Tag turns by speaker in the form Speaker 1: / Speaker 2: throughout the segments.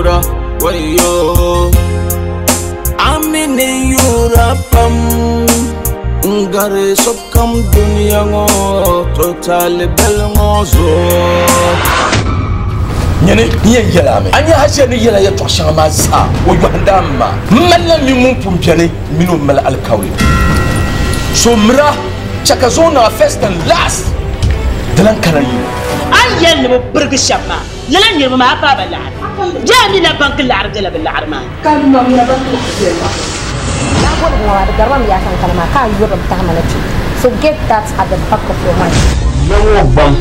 Speaker 1: yura wayo Amini yura pam Ngari sokam dunia ŋɔ totali bel ŋɔ zuɣu.
Speaker 2: Nyini n yɛn yɛl a mi, a nya hal ni yɛla yɛtɔɣ shɛŋa maa zaa, o yɔhinda m ma. M malila m mini ŋun pun beni m min o mali alikauli. So mira, chɛ ka zuŋɔ niŋ a first and last, di lan kana yi ni.
Speaker 3: A ni yɛli ni bɛ birigi shɛba maa, lala niriba maa, a paai ba laɣiri. Bee a mi la banki laɣiri bela bɛ laɣiri maa ni?
Speaker 4: Ka nɔŋya banki laɣiri bela laɣiri.
Speaker 5: Daa boligu ŋɔ maa di garima mi yaa ka n kana maa ka a yuri m tahi ma na kpe. So get that at the back of your mind.
Speaker 6: Ya ŋɔ gbaŋ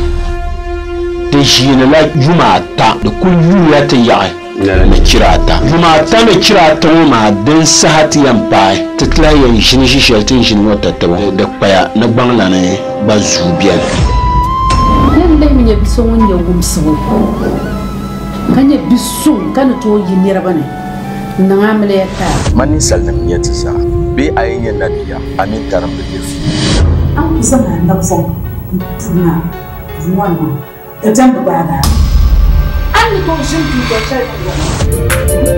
Speaker 6: di ʒiinila yuma ata, di kuli yuuya ti yaɣi ni chira ata. Yuma ata ni chira ata ŋɔ maa din saha ti yɛn paai, ti ti lahi yɛn ʒini ʒi shɛli ti ni ʒini ŋɔ tatabo, di kpaya ni gbaŋlani gba zuu beni.
Speaker 4: Bɛ ni lahi mi nyɛ bi so ŋun nyɛ wumsibu, ka nyɛ bi suŋ ka ni tooi yi niriba ni n-niŋ amiliya ti a.
Speaker 2: Man ninsalinim n-nyɛ ti zaa. Bee a yi nyɛ nabia, a mini tarim bi liri fiili.
Speaker 4: A ni ku zaŋ a nabɔŋ m-puri ma duu ŋɔ ni maa, dabiɛm bi gbaag a. A ni tooi ʒini dundɔn shɛli din yɔɣi.